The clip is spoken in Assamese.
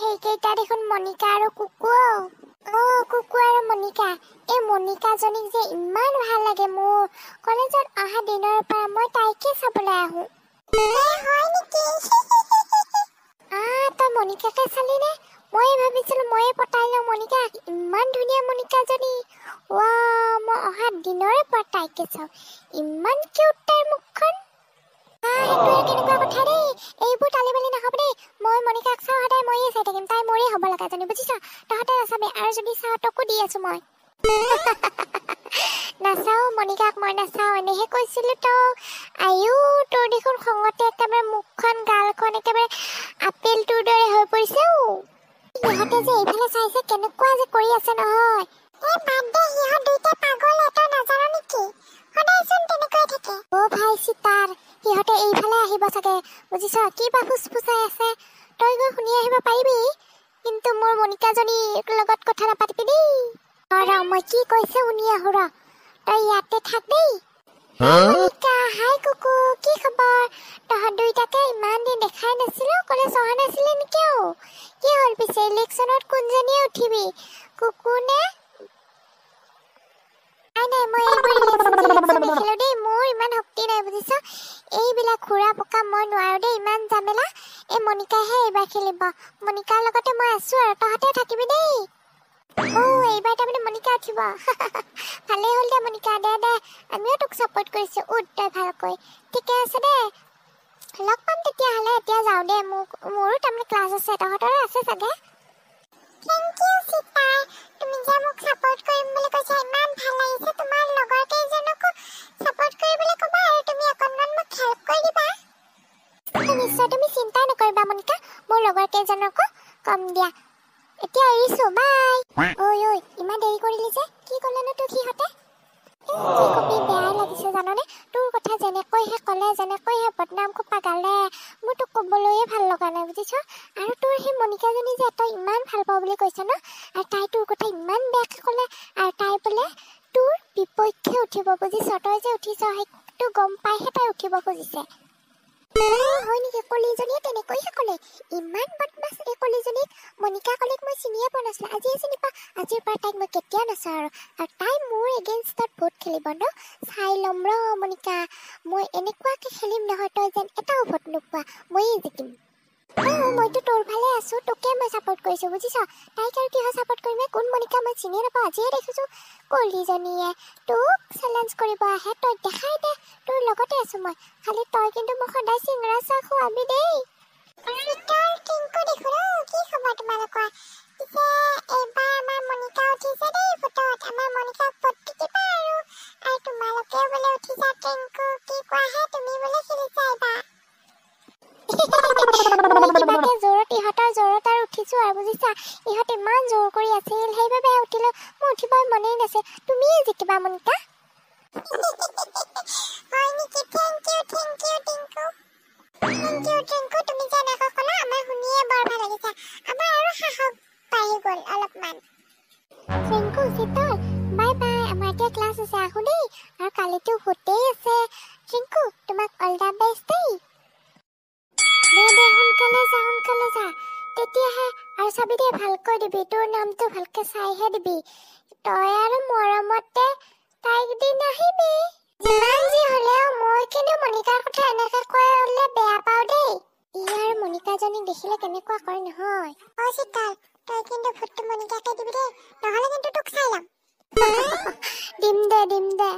সেইকেইটা দেখোন মনিকা আৰু কুকু। অ কুকু আৰু মনিকা, এই মনিকাজনীক যে ইমান ভাল লাগে মোৰ। কলেজত অহা দিনৰ পৰা মই তাইকে চাবলৈ আহোঁ। হয় নেকি? আহ, তই মনিকাকে চালি নে? ময়ে ভাবিছিলো ময়ে পতাই লওঁ মনিকা, ইমান ধুনীয়া মনিকাজনী। ৱাও, মই অহা দিনৰে পৰা তাইকে চাওঁ, ইমান কিউট তাইৰ মুখখন। সেইটো কেনেকুৱা কথা দেই, এইবোৰ তালি বালি নাখাব দেই। মই মনিকাক চাওঁ সদায়, ময়ে চাই থাকিম, তাই মোৰে হ'ব লগাজনী, বুজিছ? তহঁতে নাচাবি, আৰু যদি চাওঁ তোকো দি আছো মই। নাচাওঁ মনিকাক, মই নাচাওঁ, এনেহে কৈছিলো তোক। আয়ো, তোৰ দেখোন খঙতে একেবাৰে মুখখন গালখন একেবাৰে আপেলটোৰ দৰে হৈ পৰিছে। অ, সিহঁতে যে এইফালে চাইছে, কেনেকুৱা যে কৰি আছে নহয়। এই বাদ দে, সিহঁত দুইটা পাগল, তই নাজান নেকি? সদায়চোন তেনেকুৱাই থাকে। অ ভাই চিতাৰ, সিহঁতে এইফালে আহিব চাগে, বুজিছ? কিবা ফুচফুচাই আছে, তই গৈ শুনি আহিব পাৰিবি, কিন্তু মোৰ মনিকাজনীৰ লগত কথা নাপাতিবি দেই। ৰ, মই কি কৈছে শুনি আহো, ৰ, তই ইয়াতে থাক দেই। মনিকা, হাই কুকু, কি খবৰ? তহঁত দুইটাকে ইমান দিন দেখাই নাছিলো, কলেজ অহা নাছিলি নেকি? অ কি হ'ল পিছে, ইলেকশ্যনত কোনজনীয়ে উঠিবি, কুকু নে? নাই নাই, মই এইবোৰ ইলেকশ্যন চিলেকশ্যন নেখেলো দেই, মোৰ ইমান শক্তি নাই, বুজিছ? এইবিলাক ঘূৰা পকা মই নোৱাৰো দেই, ইমান জামেলা। এই মনিকাইহে এইবাৰ খেলিব, মনিকাৰ লগতে মই আছো আৰু, তহঁতেও থাকিবি দেই। অ এইবাৰ তাৰমানে মনিকা উঠিব, ভালেই হ'ল দে মনিকা, দে দে, আমিও তোক ছাপোৰ্ট কৰিছো, উঠ তই ভালকৈ। ঠিকে আছে দে, লগ পাম তেতিয়াহ'লে, এতিয়া যাওঁ দে, মোৰো তাৰমানে ক্লাছ আছে, তহঁতৰো আছে চাগে। Thank U চিতাৰ, তুমি যে মোক ছাপোৰ্ট কৰিম বুলি কৈছা, ইমান ভাল লাগিছে। তোমাৰ লগৰ কেইজনকো ছাপোৰ্ট কৰিবলৈ ক'বা, আৰু তুমি অকণমান মোক হেল্প কৰি দিবা। নিশ্চয়, তুমি চিন্তাই নকৰিবা মনিকা, মোৰ লগৰ কেইজনকো কম দিয়া। এতিয়া এৰিছো, বাই। ঐ ঐ, ইমান দেৰি কৰিলি যে, কি ক'লেনো তোক সিহঁতে? কি কবি, বেয়াই লাগিছে জাননে? তোৰ কথা যেনেকৈহে ক'লে, যেনেকৈহে বদনাম খোপা গালে, মোৰ তোক ক'বলৈয়ে ভাল লগা নাই, বুজিছ? আৰু তোৰ সেই মনিকাজনী যে তই ইমান ভাল পাওঁ বুলি কৈছ ন, আৰু তাই তোৰ কথা ইমান বেয়াকে ক'লে, আৰু তাই বোলে তোৰ বিপক্ষে উঠিব, বুজিছ? তই যে উঠিছ সেইটো গম পাইহে তাই উঠিব খুজিছে। হয় নেকি? কলিজনীয়ে তেনেকৈহে ক'লে? ইমান বদমাছ এই কলিজনীক, মনিকা কলিক মই চিনিয়ে পোৱা নাছিলো, আজিয়ে চিনি পাওঁ। আজিৰ পৰা তাইক মই কেতিয়াও নাচাওঁ আৰু। আৰু তাই মোৰ এগেইনষ্টত ভোট খেলিব ন? চাই ল'ম ৰ মনিকা, মই এনেকুৱাকে খেলিম নহয়, তই যেন এটাও ভোট নোপোৱা, ময়েই জিকিম। অ মইতো তোৰ ফালে আছো, তোকে মই ছাপোৰ্ট কৰিছো, বুজিছ? তাইক আৰু কিহৰ ছাপোৰ্ট কৰিম? কোন মনিকা মই চিনিয়ে নাপাওঁ, আজিয়ে দেখিছো। কলিজনীয়ে তোক চেলেঞ্জ কৰিব আহে, তই দেখাই দে, তোৰ লগতে আছো মই। খালি তই কিন্তু মোক সদায় চিঙৰা চাহ খুৱাবি দেই। শীতল, টিংকু দেখোন, অ কি খবৰ তোমালোকৰ? পিছে এইবাৰ আমাৰ মনিকা উঠিছে দেই ভোটত, আমাৰ মনিকাক ভোট দিবা আৰু। আৰু তোমালোকেও বোলে উঠিছা টিংকু, কি কোৱাহে, তুমি বোলে খেলিছা এইবাৰ? মই কিবাকে জোৰত, ইহঁতৰ জোৰত আৰু উঠিছো আৰু, বুজিছা? ইহঁত ইমান জোৰ কৰি আছিল, সেইবাবে উঠিলো, মোৰ উঠিবৰ মনেই নাছিল। তুমিয়ে জিকিবা মনিকা। হয় নেকি? Thank you, thank you Tinku, thank you Tinku, তুমি যে এনেকৈ ক'লা আমাৰ শুনিয়ে বৰ ভাল লাগিছে, আমাৰ আৰু সাহস বাঢ়ি গ'ল অলপমান। টিংকু, শীতল, বাই বাই, আমাৰ এতিয়া ক্লাছ আছে, আহো দেই। আৰু কালিতো ভোটেই আছে। টিংকু, তোমাক অল the best দেই। দে দে, সোনকালে যা, সোনকালে যা, তেতিয়াহে। আৰু চাবি দেই, ভালকৈ দিবি, তোৰ নামটো ভালকে চাইহে দিবি। তই আৰু মৰমতে তাইক দি নাহিবি। যিমান যি হ'লেও মই কিন্তু মনিকাৰ কথা এনেকে কৈ হ'লে বেয়া পাওঁ দেই। ই আৰু মনিকাজনীক দেখিলে কেনেকুৱা কৰে নহয়। অ শীতল, তই কিন্তু ভোটটো মনিকাকে দিবি দেই, নহ'লে কিন্তু তোক চাই ল'ম। দিম দে, দিম দে।